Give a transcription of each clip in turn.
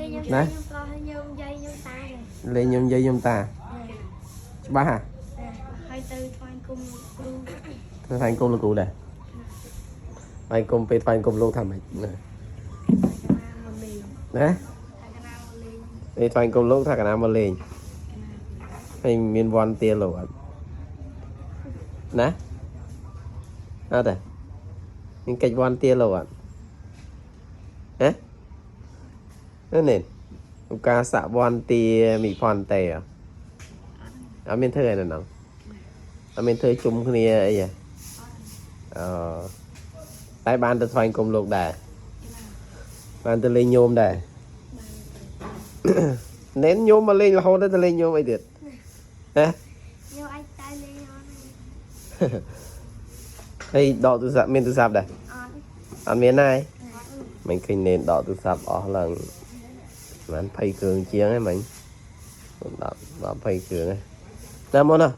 ខ្ញុំ ណា ខ្ញុំប្រុសខ្ញុំយាយខ្ញុំតា លេងខ្ញុំយាយខ្ញុំតាច្បាស់ហ่ะ ហើយទៅថ្វាយគុំគ្រូ ធ្វើថ្វាយគុំលោកគ្រូដែរថ្វាយគុំពេលថ្វាយគុំលោកថាម៉េចណា កណាមកលេង ណា ថាកណាមកលេង ពេលថ្វាយគុំលោកថាកណាមកលេងហើយមានវ័នទាលោកអត់ណាអត់ទេមានកិច្ចវ័នទាលោកអត់ហ៎នេះឧកាសវ័នទាមីផនតេអត់មានធ្វើអីនៅហ្នឹងអត់មានធ្វើជុំគ្នាអីហ៎អឺតែបានទៅថ្វាយគុំលោកដែរបានទៅលេងញោមដែរ ណែនញោមមកលេងរហូតទៅលេងញោមអីទៀតហ៎ ខ្ញុំអាចតែលេងអត់ ហើយដកទូរស័ព្ទមានទូរស័ព្ទដែរ អត់ អត់មានដែរមិនឃើញណែនដកទូរស័ព្ទអស់ឡើងប្រហែល20គ្រឿងជាងហ្នឹងមិញ10 20គ្រឿងហ្នឹងណាមុនណា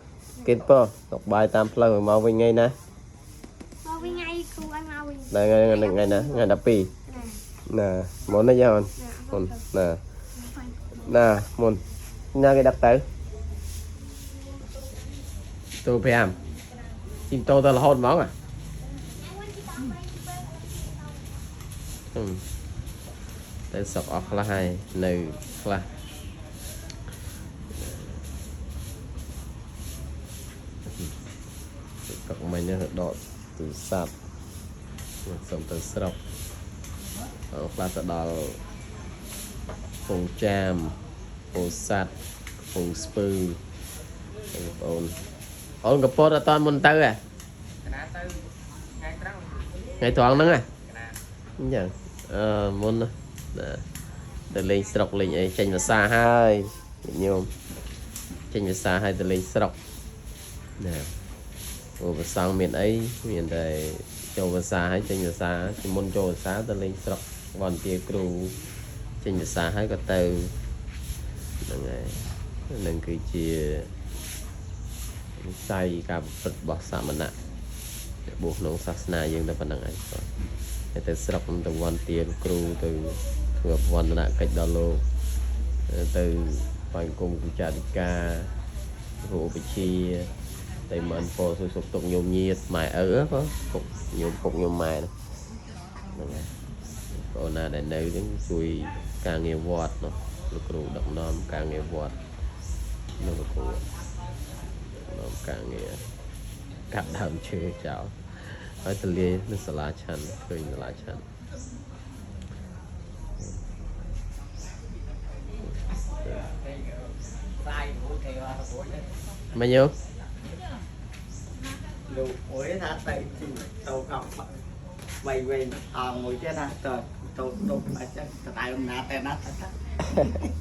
គេពតុកបាយតាមផ្លូវឲ្យមកវិញថ្ងៃណា មកវិញថ្ងៃគ្រូឲ្យមកវិញ ដល់ថ្ងៃថ្ងៃណាថ្ងៃ12ណាមុនណាយ៉ាអូនមុនណាណាមុនណាគេដឹកទៅទូ5ជីមតោទៅរហូតហ្មងអា អឺតែសក់អស់ខ្លះហើយនៅខ្លះកុកមិញហ្នឹងដកទូរស័ព្ទសុំទៅស្រុកអឺខ្លះទៅដល់ពងចាមពោធិ៍សាត់ពងស្ពឺបងប្អូនអូនកពតអត់តាន់មុនទៅហ៎ កណាទៅថ្ងៃត្រង់ ថ្ងៃត្រង់ហ្នឹងហ៎ កណា អញ្ចឹងអឺមុនណាណាទៅលេងស្រុកលេងអីចេញភាសាហើយញាតិញោមចេញភាសាហើយទៅលេងស្រុកណាព្រោះប្រសងមានអីមានតែចូលភាសាហើយចេញភាសាពីមុនចូលភាសាទៅលេងស្រុកវន្តាគ្រូចេញភាសាហើយក៏ទៅហ្នឹងហើយហ្នឹងគឺជានិស័យការប្រព្រឹត្តរបស់សាមណៈបួសក្នុងសាសនាយើងតែប៉ុណ្្នឹងឯងបាទ ហើយទៅស្រុកហ្នឹងទៅវន្តាគ្រូទៅធ្វើវណ្ណកិច្ចដល់លោកទៅបាញ់គុំគូចារិកាគ្រូឧបជាតែមិនពោសួរសុខទុក្ខញោមញាតម៉ែឪហ៎បងពុកញោមពុកញោមម៉ែហ្នឹងហើយបងណាដែលនៅហ្នឹងជួយការងារវត្តនោះលោកគ្រូដឹកនាំការងារវត្តនោះលោកគ្រូដឹកនាំការងារកាត់ដើមឈើចោល ហើយទលាយនៅសាលាឆាន់ឃើញសាលាឆាន់ ផ្សាយមួយគេអត់មួយ មិនយោ លោកមួយថាទៅជីទៅកង់វៃវែងអងមួយទៀតថាទៅទៅទៅអញ្ចឹងទៅណាតែណាទៅ